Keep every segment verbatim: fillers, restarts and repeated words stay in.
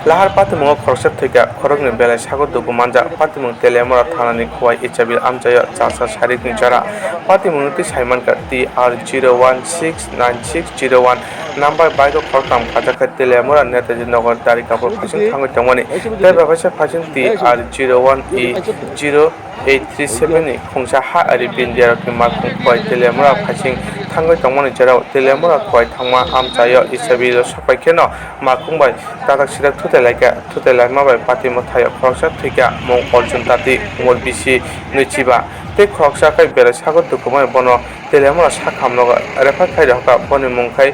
Lahar patimungo khoroksa thwikha, khoroknwi belai sago dugu manjak. Patimung Teliamura thanani Khowai H I V amchaio chasa sarikni jora. Patimungno twi saimankha T R zero one six nine six zero one number bike o khoroktham khajakha Teliamura Netaji Nagar Darikapur phaising thangwi tongmani. Tei bai phaisa phaising T R zero one E zero eight three seven ni khungsa ha ari bini diarokni malkhung Khowai Teliamura phaising thangwi tongmani jorao Teliamura Khowai thangma amchaio H I V rok sokpai kheno malkhung bai tatak sitak thutai laikha. Thutai laima bai patimo thaio khoroksa thwikha, mung Arjun Tati, umor bisi nwichiba tei khoroksa khe belai sago dukumani bono Teliamura sakhamno refer khai rwkha. Boni mung khai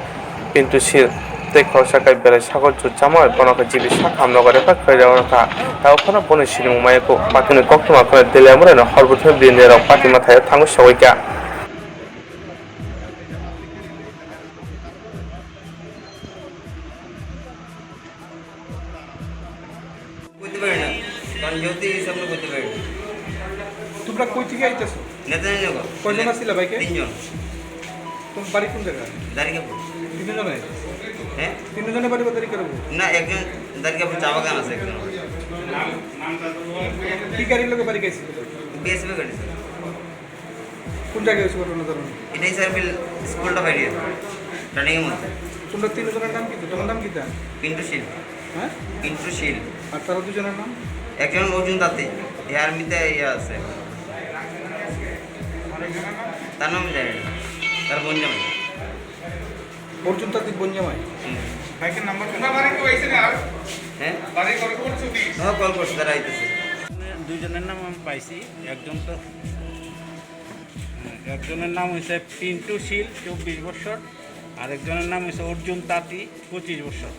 Pintu Sil tei khoroksa khe belai sago jutjama bai bono khe G B sak hamno gari kha khairok rwkha. Tabuk phano boni sinimung maya kuk patini koktwma phano Teliamura no hor bwthai bini rok patima thaio thangwi sogwi kha. করতে পারি না, কারণ যেহেতু এই সামনে করতে পারি না। তোমরা কই থেকে আইতেছো? নেতাজিনগর। কয়জন আসছিলা বাইকে? তিনজন। তোমার বাড়ি কোন জায়গা? দারিকাপুর। তিনজনে? হ্যাঁ? তিনজনের বাড়ি কোথায় করে? না, একজন দারিকাপুর চা বাগান আছে একজন। কি গাড়ির লোকে বাড়ি গেছিল? বিএসএফ গাড়ি, স্যার। কোন জায়গায় হয়েছে ঘটনা, জানো? এটাই স্যার, বিল স্কুলটা বাইরে, টার্নিং এর মধ্যে। তোমরা তিনজনের নাম কি? তোমার নাম কি তা? পিন্টু শীল। হ্যাঁ? পিন্টু শীল। আর তারা দুজনের নাম? একজন অর্জুন তাতে, এই আর্মিতে ইয়ে আছে। তার নাম জানি না, তার বোন জানে। অর্জুন তাতে বোন জামাই? হুম। বাইকের নাম্বার? তোমরা বাড়ি কেউ এসে না? হ্যাঁ? বাড়ি করে বলছো কি? হ্যাঁ, কল করছে, তারা আইতেছে। দুইজনের নাম আমি পাইছি, একজন তো একজনের নাম হইছে পিন্টু শীল, চব্বিশ বছর, আর একজনের নাম হইছে অর্জুন তাঁতি, পঁচিশ বছর।